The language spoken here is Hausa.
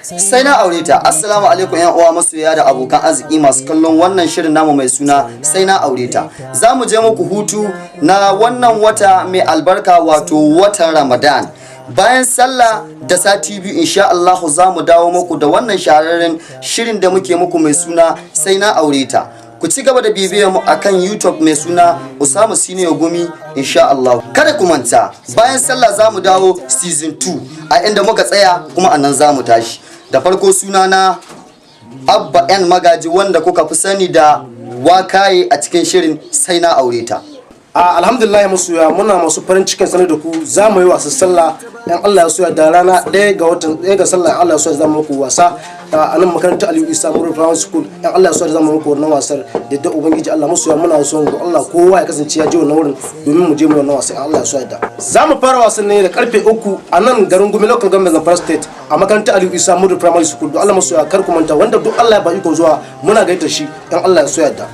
Sai Na Aure Ta. Assalamu alaikum, yan uwa, masoya da abokan arziki masu kallon wannan shirin namu mai suna Sai Na Aure Ta. Za mu je muku hutu na wannan wata mai albarka, wato watan Ramadan. Bayan sallah da sati 2, insha Allah, za mu dawo muku da wannan shahararren shirin da muke muku mai suna Sai Na Aure Ta. Ku ci gaba da bibiyar mu akan YouTube mai suna Usama Senior Gumi, insha Allah. Kada ku manta, bayan sallah za mu dawo season 2. A inda muka tsaya kuma a nan za mu tashi. Da farko, suna na Abba N Magaji, wanda kuka fi sani da Wakaye a cikin shirin Sai Na Aure Ta. A alhamdulillah, masoya, muna masu farin cikin sanar da ku za mu yi wasan sallah in Allah ya soya da rana 1 ga watan 1 ga sallah. In Allah ya soya, za mu muku wasa a nan makarantar Aliyu Isa Muru Primary School. In Allah ya soya, za mu muku wannan wasar da da Ubangiji Allah. Masoya, muna son ku Allah kowa ya kasance ya je wannan wurin domin mu je mu wannan wasa. In Allah ya soya da za mu fara wasan ne da karfe 3 a nan garin Gumi, Local Government, Zamfara State, a makarantar Aliyu Isa Muru Primary School. Don Allah masoya, kar ku manta. Wanda duk Allah ya ba iko zuwa, muna gaita shi in Allah ya soya da.